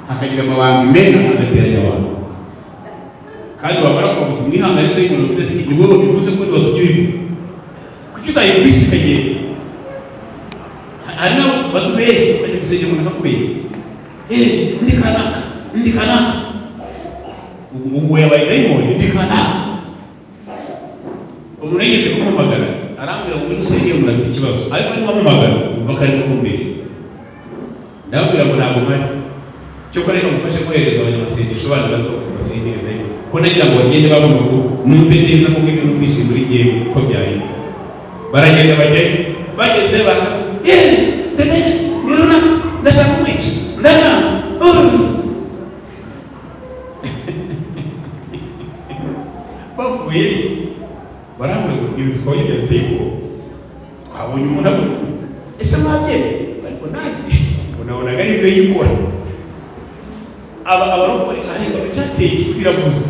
Hakagira amabanga imena agateranya abantu. Kandi wamara kuvuga mwihangane dayimoni uvuze si ni wowe bivuze ko watumye bivuga. Kuki utayikubise ikagenda? Hari n'abo batubeshye bajya gusengera umuntu akakubeshya. Ndi kanaka, ndi kanaka. Ubwo yabaye dayimoni ndi kanaka. Umuntu yigeze kumuhamagara arambwira ngo usengere umuntu afite ikibazo, ariko niba amuhamagara umva ko arimo kumbeshya. Ndababwira ngo ntabwo mpari. Cyokora reka mufashe kohereza abanyamasengesho bandi baza kubasengera dayimoni. Ko nagira ngo bagende babona uko numve neza ko ibintu kwishimira muri gihe ko byaye. Baragenda bajyayo bageze baka ndiruna ndashaka kumwica ndana bavuye barambwira ngo ibi twabonye byateye ubwoba, twabonye umuntu avuga ese mwabyemeye? Ariko nanjye unabonaga ari ibyo yikora. Aba abarokore hari ikintu cyateye iravuze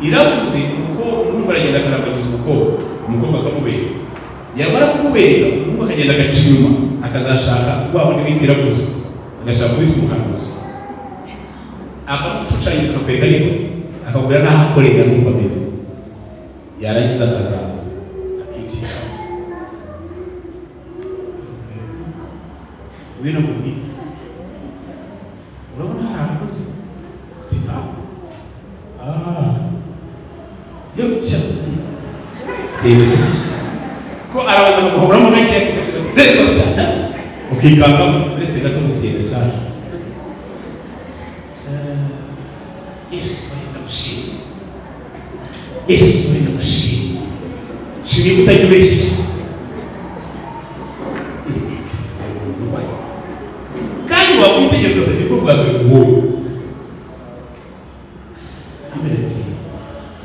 iravuze kuko umuhungu aragenda akarambagiza umukobwa, umukobwa akamubera, yamara kumubera umuhungu akagenda agaca inyuma akazashaka wa wundi bita iravuze, agashaka kuwitwa umuhanuzi, akamushushanyiriza akakwereka n'ifoto, akakubwira n'aho akorera n'uko ameze, yarangiza akazaza akicisha ngwino nkubwire, urabona hari ahakoze uti yo cyane ko arabaza akaguhoramo gake ukikanga uretse gato mufitiye mesaje. Yesu ndamushima, Yesu ndamushima, shimye kutajya ubeshya. Kandi wakwitegereza nibwo bwa mbere ubonye. Ambwira ati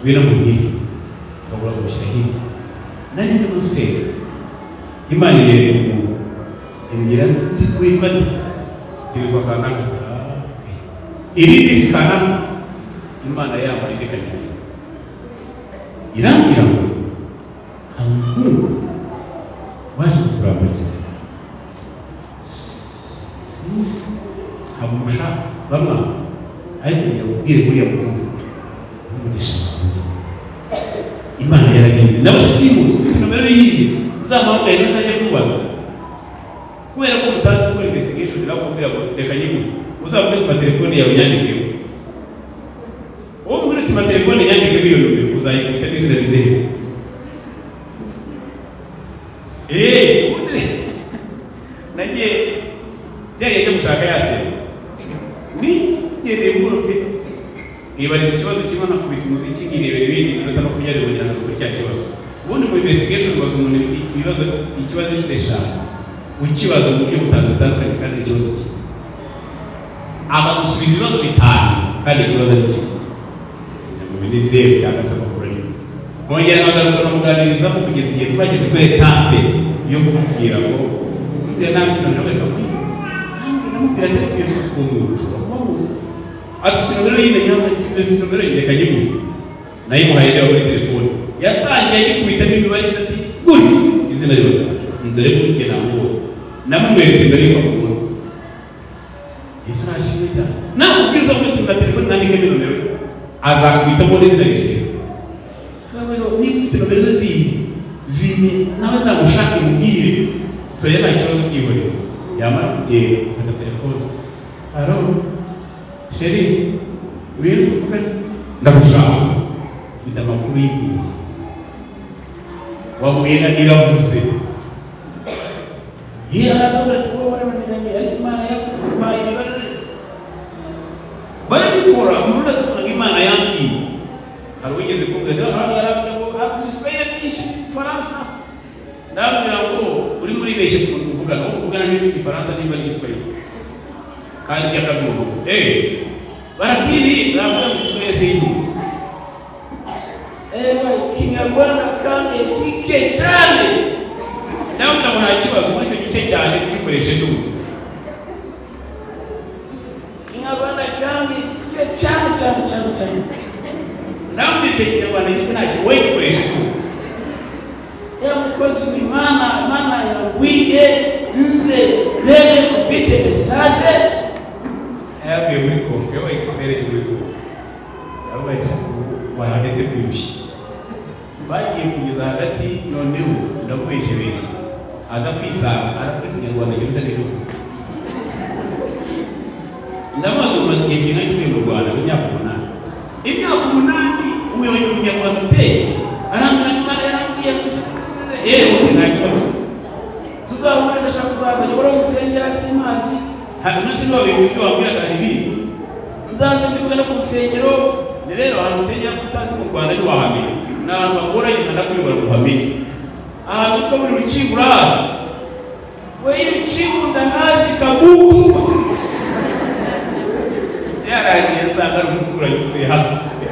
ngwino nkubwire, akagura akamushyira hirya. Nanjye ndimo nsenga, Imana ibereka umuntu imbwira witwa nde? Ati witwa kanaka. Ati irindi si kanaka. Imana yambaye indi kanyarira irambwira ngo hari umuhungu waje kukurambagiza, sinzi ntabwo umushaka uramwanga, ariko kugira ngo ubwire uriya muhungu n'umugisha wawe. Imana yaragenda n'abasimuzi ufite nomero yindi nzamuhamagaye ntazajya kumubaza kubera ko mutazi gukora investigation. Nakubwira ngo reka nyiguhe, uzavuge uti telefone yawe yandikeho, wowe ubwire uti telefone yandikeho iyo nomero uzayikubita n'izina rizeho. Ubundi nagiye byagiye gushaka yasenga nigendeye buhoro pe, nkibariza ikibazo kimwe nkakubita umuziki nkirebera ibindi minota 20 kugira ngo kuri cya kibazo. Ubundi mu investigation ubaza umuntu ibibazo ikibazo inshuro 5 ukibaza mu buryo butandukanye kandi ikibazo kimwe, akagusubiza ibibazo 5 kandi ikibazo ari kimwe. Ngo ni zeru cyangwa se amakuru arimo. Nkongera nkagaruka nkamuganirizaho kugeza igihe twageze kuri etape yo kumubwira ngo mbwira nanjye noneho reka nkubwire, namubwira ati ariko iyo uwo muntu ushobora kubahuza, afite nomero y'imenya, afite nomero y'imenya nyiguhe, nayimuhaye reba muri telefone, yatangiye agikubitamo imibare itatu gutya izina riba dore gutya namubonye, namumweretse imbere y'uko amubona. Yesu nashimwe cyane, nakubwira uza muri telefone nandikemo nomero azakubitamo n'izina rye. Niba ufite nomero ze zindi nawe azamushake mubwire tuye nta kibazo byihorera. Yamara kugenda afata telefone, alo sheri ngwino tuvugane, ndagushaka, ufite amakuru y'impuha, wahuye na iravuze. Iyo aravuga ati wowe warabaniranye ariko Imana yavuze kuguhaye imibare, barabikora umuntu azavuga ngo Imana yambwiye. Hari uwigeze kumbwira hano yarambwira ngo Igiswahili byinshi Igifaransa, ndambwira ngo urimo uribeshye ku muntu uvugana, wowe uvugana niba Igifaransa niba ari Igiswahili kandi byakabyumva. Barakiri baravuga ngo Igiswahili sinzi. Kinyarwanda kandi kike cyane, ndabona ngo nta kibazo muri icyo gice cyane ugikoreshe ndumva. Kinyarwanda kandi kike cyane cyane cyane cyane, ndabona icyo Kinyarwanda gike ntacyo wowe gikoreshe ndumva. Mukozi w'Imana, Imana yambwiye nze rebe ufite message. Yavuye muri Kongo, yabaye igisirikare muri Kongo. Yabaye wahanditse kwibushye. Bagiye kugeza hagati noneho ndamubeshyebeshye. Aza kwisanga aravuga ikinyarwanda kiruta n'igihugu. Ndamaze umaze igihe kingana iki mu Rwanda imyaka 8. Imyaka 8 ubuyobozi bw'Ikinyarwanda pe arambwira Imana yarambwiye yewe nta kibazo. Tuzahura ndashaka kuzaza nyobora gusengera simazi. Nta sinba ibyo wabwiraga hari ibindi. Nzaza ndivuga no ku rusengero ni rero ahantu nsengera kutazi mu Rwanda ni wahamenya. Ni ahantu bagoranye ntanakuyobora guhamenya. Ahantu hitwa muri Rukingo urahazi. We Rukingo ndahazi kabugu. Yaragiye nsanga ari umuturanyi utuye hakurya.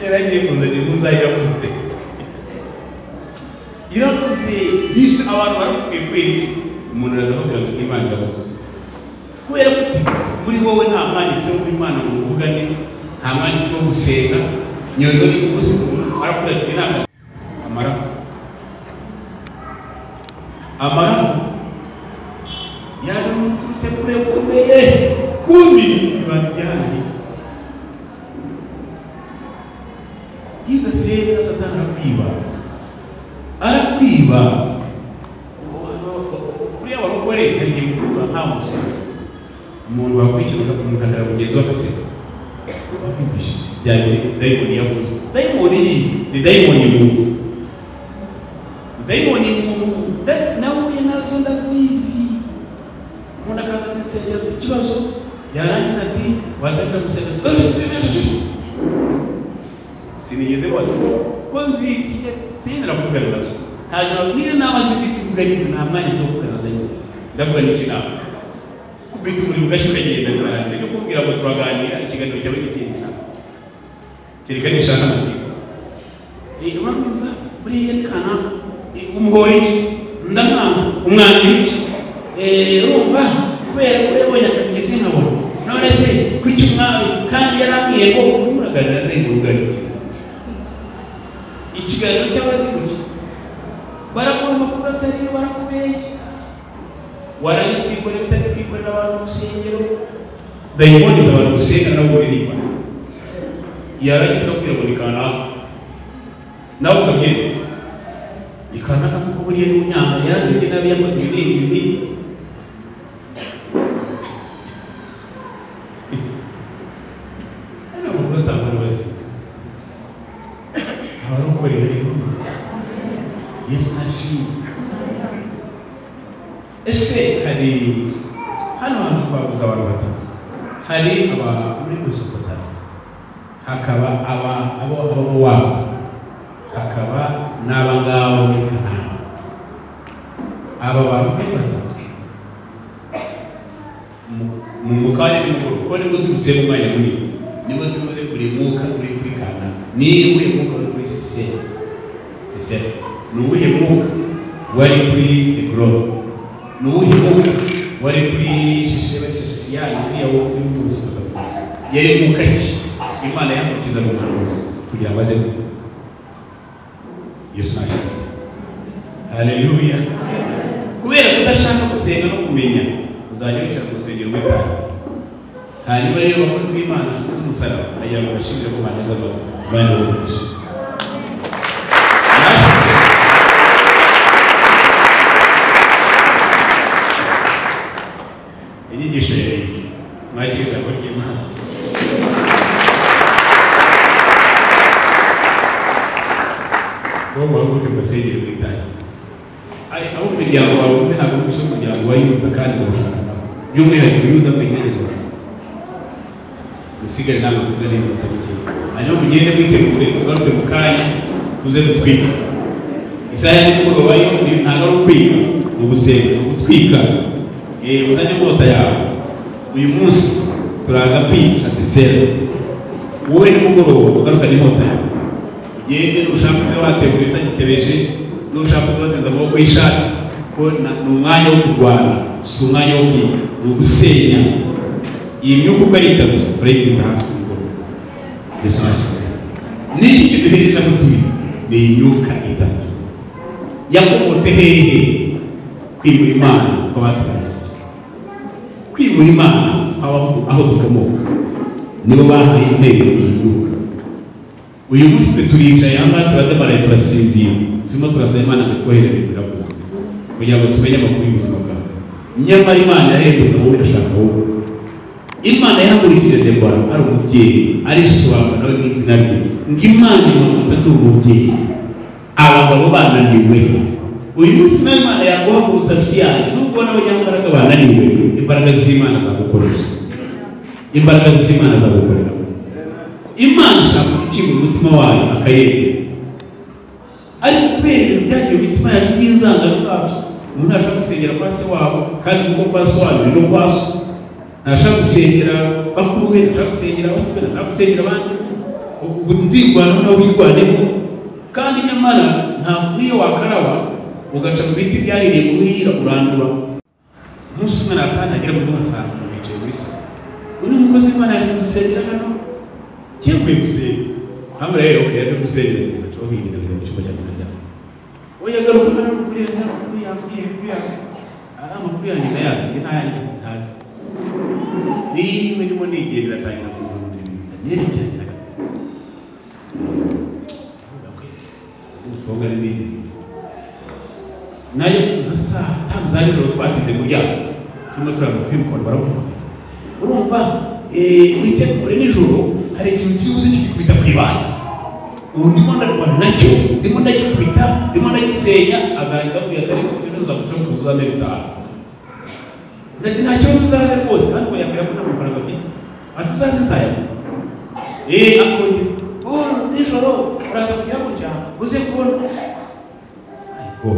Yaragiye kuzana impuza iravuze. Iravuze bishe abantu baramubwiye kubera iki? Umuntu araza akubwira ngo Imana iravuze. Kubera ko muri wowe nta mwanya ufite wo Imana ngo muvugane, nta mwanya ufite wo gusenga, nyondo ni ubusa umuntu arakubwira ati inama amara. Amara yari umuturutse kure ukomeye kumbi ibanga byahariye. Iyo udasenga Satani arakwiba. Arakwiba. Buriya warukore hari igihe mukura nta musego. Umuntu wakurikira umuntu agaragara mugenzi we agaseka. Wakwibishije bya dayimoni yavuze. Dayimoni iyi ni dayimoni muntu. Dayimoni muntu nahuye nazo ndazizi. Umuntu akaza ati nsengera afite ikibazo yarangiza ati watangira gusenga sinigeze ko nzi sinigeze kuvugana nazo. Ntabwo niyo nama zifite uvuga nyine nta mwanya wo kuvugana nazo. Ndavuga n'iki nama kubita umuriro ugashya ukagenda bikarangira no kubwira ngo turaganira ikiganiro cyawe kigenda kereka nishaka amatiku. Urumva buriya ni kanaka umuhora iki ndamwanga umwangira iki urumva kubera ko yabonye akazi sinkabona none se kuki umwami kandi yarambwiye ngo urimo uraganira ndayimuruganye ikiganiro cy'abazimuki baraguha amakuru atari barakubeshya warangiza ukikorera utari kwikorera abantu mu rusengero dayimoni abantu gusenga nabo kuririmba yarangiza akubwira ngo ni kanaka nawe ukabyemera ni kanaka kuko buriya ni unyanga yarandebye nabi yakoze ibi n'ibi n'ibi. Hano amakuru atangwa n'abazimu abarokorera rero Yesu nashimwe. Ese hari hano hantu twavuze abantu batatu, hari aba muri Mesopotamiya, hakaba aba Mowabu, hakaba n'abangabo muri Kanani. Aba bantu batatu mu kanya nimugoroba kuko nibwo turutse mu mwanya munini nibwo turuze kuri mwuka uri kuri Kanani. Ni uwuhe mwuka uri kuri Sisera? Sisera ni uwuhe mwuka wari kuri Eguloni? Ni uwuhe mwuka wari kuri Shishiyani uriya wo kuri Mesopotamiya? Yari mwuka ki Imana yamukiza mu buhanuzi kugira ngo aze Yesu nashimwe. Haleluya. Kubera kudashaka gusenga no kumenya uzajya wicara mu rusengero witaye. Hanyuma rero abakozi b'Imana inshuti z'umusaraba bagira ngo bashimire ko baneza amatwi Imana ibahe. Inyigisho yari mwakira ijambo ry'Imana. Wowe muhaguruke mbasengere mwitaye. Abo mu miryango bavuze ntabwo mwishe umuryango wa Yuda kandi ndawushaka nawe. By'umwihariko Yuda mwegereye ndawushaka. Musigare namwe tuvugane iminota mikeya. Hanyuma mugende mwitegure tugaruke mu kanya tuze dutwike. Isaha ya nimugoroba yo ntabwo ari ukwiga, ni ugusenga, ni ugutwika. Uzane inkota yawe. Uyu munsi turaza kwica Sisera. Wowe nimugoroba ugaruka n'inkota yawe. Ugende nushaka uze wateguye utagitebeje, nushaka uze watsinze amaboko y'ishati, ko ni umwanya wo kurwana, si umwanya wo kwiga, ni ugusenya. Iyi myuka uko ari itatu turayikubita hasi ku mugoroba. Yesu nashimwe. N'iki kiduhereje aho turi ni imyuka itatu yakomotse hehe? Kwimura Imana kw'abatubanjirije. Kwimura Imana aho dukomoka nibo bahaye intebe iyi myuka. Uyu munsi twe turicaye aha ngaha turademaraye, turasinzira, turimo turasaba Imana ngo itwoherereze iravuze kugira ngo tumenye amakuru y'ubuzima bwacu. Nyamara Imana yarahembeza wowe, irashaka wowe. Imana yahagurukije Debora ari umubyeyi, arisobanura nawe mu izina rye ngo Imana imwambutsa ndi umubyeyi. Abagabo bananiwe. Uyu munsi nawe Imana yaguhagurutsa nshuti yanjye, nubwo ubona abanyambaraga bananiwe, imbaraga z'Imana zagukoresha, imbaraga z'Imana zagukorera. Imana ishaka gukinga umutima wayo akayemera, ariko kubera ibintu byagiye mu mitima yacu by'inzangano zacu, umuntu ntashaka gusengera kwa se wabo, kandi kuko kwa se wabo no kwa so, ntashaka gusengera bakuru be, ntashaka gusengera bashiki be, ntashaka gusengera abandi, ubwo ndwirwanaho nawe wirwaneho. Kandi nyamara nta n'iyo wakaraba ugaca mu biti byahiriye mu ruhira urandura. Umunsi umwe natangira mu rugo ngasanga bicaye muri salo, uyu ni umukozi w'Imana yaje kudusengera hano, kivuye gusenga hamwe rero yaje gusenga ati ndaca kwigira mu cyumba cyanjye ndaryama. Oya garuka hano kuri ya kuri ya kuri ya kuri ya amakuru yanjye ndayazi, njye ntayanjye ntazi. Rimwe ndimo nigendera atangira kumpanurira ibintu bitanyerekeranye na gato. Ubutongane n'igihe nayo nka saa tanu za nijoro twatinze kuryama, turimo tureba filime ukuntu baraguhamagara, urumva witegure nijoro hari ikintu kibuze kikikubita ku ibati, ubu ndimo ndarwana nacyo, ndimo ndagikubita, ndimo ndagisenya. Agahinda ambwira ati ariko ejo nzaguca mu kazu uzampe 5. Ati nta kibazo uzaze rwose, kandi ngo yambwira ko nta mafaranga afite, ati uzaze nzayaguha. Akongera nijoro uraza kugira gutya uze kubona. Ariko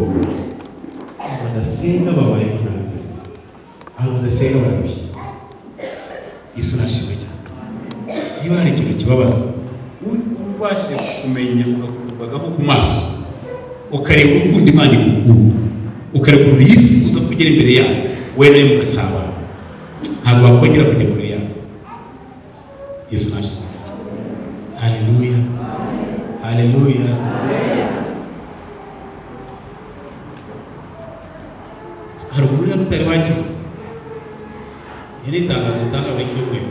abantu badasenga babayeho nabi, abantu badasenga bararushye. Yesu nashimwe cyane. Niba hari ikintu kibabaza ubashe kumenya, ukagaho ku maso, ukareba urukundo Imana igukunda, ukareba ukuntu yifuza kugera imbere yayo, we nayo mugasabana, ntabwo wakongera kujya kure yayo. Yesu nashimwe cyane. Haleluya, haleluya. Hari umuntu uri utari wakizwa. Iri ni itangazo dutanga buri cyumweru.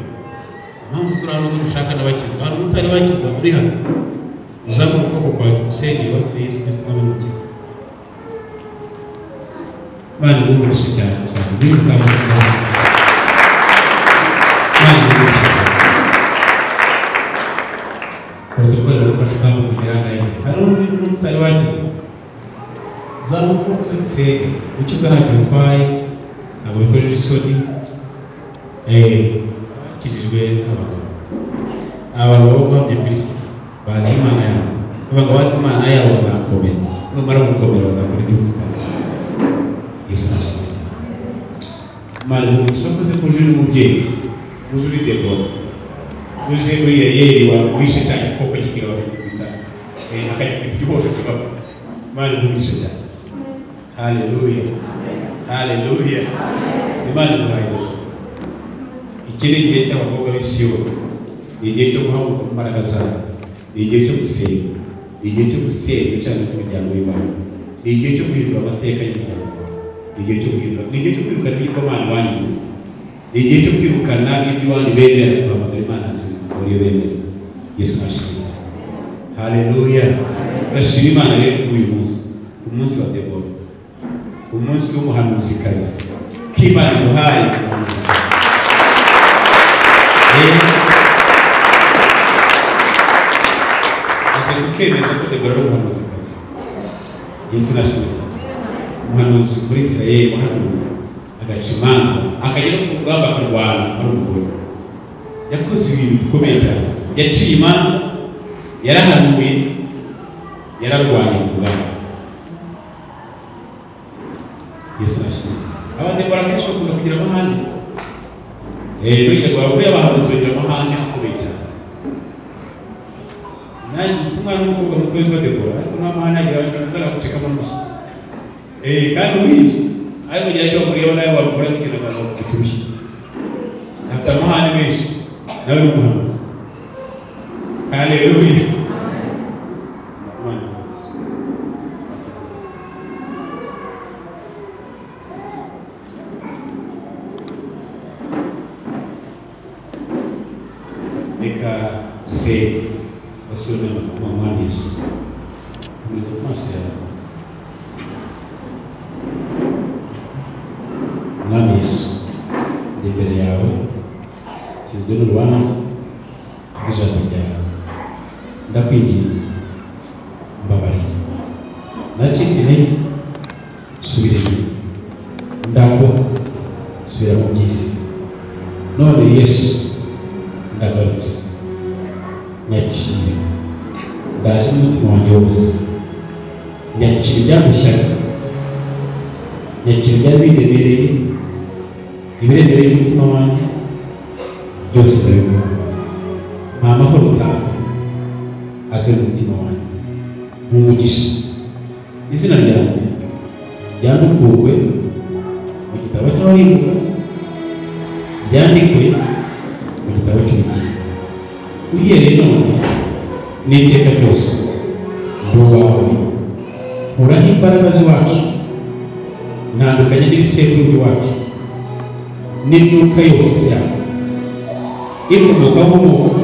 Impamvu turi hano ko dushaka n'abakizwa. Hari umuntu utari wakizwa uri hano, uzamure ukuboko kwawe tugusengere wakire Yesu Kristo umwami n'Umukiza. Imana iguhe umugisha cyane cyane. Niba utamuzi, Imana iguhe umugisha cyane. Protokole iragufasha utambuka ugera ngaho imbere. Hari undi muntu utari wakizwa, uzamure ukuboko uze dusenge. Gukizwa ntacyo bitwaye, ntabwo bikojeje isoni. Bakijijwe n'abagabo, abagabo bo guhamya Kristo bazi Imana yabo, bavuga bazi Imana yabo bazakomera, nibamara gukomera bazakora ibyo gutwara. Yesu nashimwe cyane. Imana iguhe umugisha. Urakoze ko uje uri umubyeyi, uje uri Debora, uje uri Yayeli wishe cya gikoko kikira bakagikubita, akagikubita igihosho kigapfa. Imana iguhe umugisha cyane. Haleluya, haleluya. Imana iguhaye. Iki ni igihe cy'abakobwa b'i Siyoni, ni igihe cyo guhaguruka mu mbaraga zabo, ni igihe cyo gusenga, ni igihe cyo gusenga ibicaniro by'imiryango y'Imana, ni igihe cyo guhindura amateka y'umuryango, ni igihe cyo guhindura, ni igihe cyo kwirukana ibigirwamana iwanyu, ni igihe cyo kwirukana ibyo iwanyu bemera, guhamagara Imana nzima muri yo bemera. Yesu nashimwe. Haleluya. Turashima Imana rero kuri uyu munsi, umunsi wa Debora, umunsi w'umuhanuzikazi, ko Imana iduhaye umuhanuzikazi. Aje kutwemeza ko Debora ari umuhanuzikazi. Yesu nashimwe cyane. Umuhanuzi muri Isirayeli wahanuye agaca imanza, akajya no ku rugamba akarwana ari umugore. Yakoze ibintu bikomeye cyane, yaciye imanza, yarahanuye, yararwanye ku rugamba. Yesu nashimwe cyane. Abadebora kenshi bakunda kugira amahane. Burya ngo abagore b'abahanuzi bagira amahane akomeye cyane. Nanjye mfite umwana w'umukobwa muto witwa Debora, ariko nta mahane agira, abanyarwanda baramucekamo n'urushyi. Kandi uruhinja, ariko ugira icyo bamureba nawe wamukora nk'ikintu akagukubita urushyi. Afite amahane menshi, nawe ni umuhanuzi. Haleluya. Reka dusenge basubire mu Mwami Yesu. Komeza ku maso yawe. Mwami Yesu, ndi imbere yawe, nsinzwe n'urubanza rw'ijambo ryawe. Ndakwinginze, mbabarira. Nacitse intege, nsubira inyuma. Ndagwa, nsubira mu by'isi. None Yesu, ndagarutse, nyakira. Ndaje n'umutima wanjye wose. Nyakira ibyandushyaga, nyakira ibyari bindemereye, ibiremereye umutima wanjye byose ndabibona. Mpa amahoro utanga aze mu mutima wanjye, nk'umugisha. Izina ryanjye ryandukurwe mu gitabo cy'abarimbuka, ryandikwe mu gitabo cy'ubugingo. Uhereye none n'iteka ryose ndi uwawe. Nkuraho imbaraga z'iwacu, ntandukanye n'ibisekuru by'iwacu n'imyuka yose yawe ikomokaho nkomoka,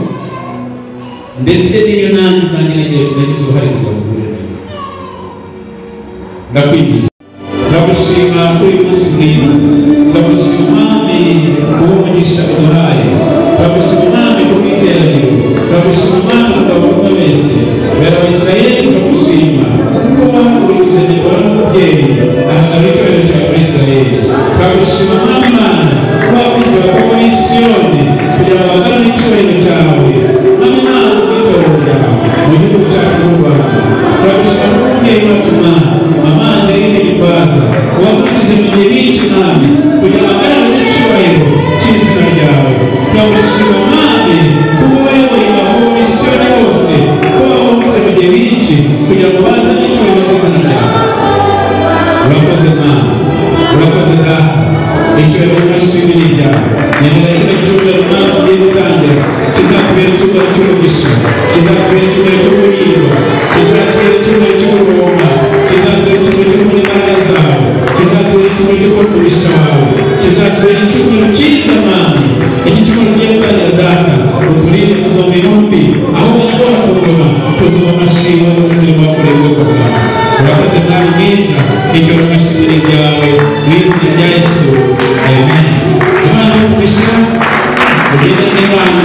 ndetse n'iyo nanjye ubwanjye nagize uruhare kugira ngo uhure nayo. Ndakwinginze, ndagushima kuri uyu munsi mwiza, ndagushima Mwami kubw'umugisha uduhaye, ndagushima Mwami kubw'iteraniro, ndagushima Mwami kubwa buri umwe wese. Bera Abisirayeli turagushima kuko wahagurukije Debora nk'umubyeyi ahagarara icyubahiro cyawe muri Isirayeli. Turagushima Mwami Imana ko wahagurukije abakobwa b'i Siyoni kugira ngo bahagarare icyubahiro cyawe. Mwami Imana kubw'itorero ryawe mu gihugu cyacu cy'u Rwanda. Turagushima kubw'umubyeyi wacu Mwami Mama Angeline Gitwaza wahagurukije mu gihe nk'iki Mwami kugira ngo agaragaze icyubahiro cy'izina ryawe. Turagushima Mwami kuko wayoboye abakobwa b'i Siyoni bose ko bahagurutse mu gihe nk'iki kugira ngo bazane icyubahiro cy'izina ryawe. Urakoze Mwami, urakoze Data, icyubahiro n'amashimwe ni ibyawe. Nyamara kino cyumweru Mwami tugiye gutangira kizatubera icyumweru cy'umugisha, kizatubera icyumweru cyo guhirwa, kizatubera icyumweru cyo kuruhuka, kizatubera icyumweru cyo kubona imbaraga zawe, kizatubera icyumweru cyo kubona umugisha wawe, kizatubera icyumweru cyiza Mwami. Iki cyumweru tugiye gutangira Data, uturinde kuva mu intumbi, ahubwo gukora ku ngoma, tuzuba amashimwe n'umurimo wakoreye ubwoko bwawe. Urakoze Mwami mwiza, icyubahiro n'amashimwe ni ibyawe, mu izina rya Yesu, amen. Imana iguhe umugisha, ugendane n'Imana.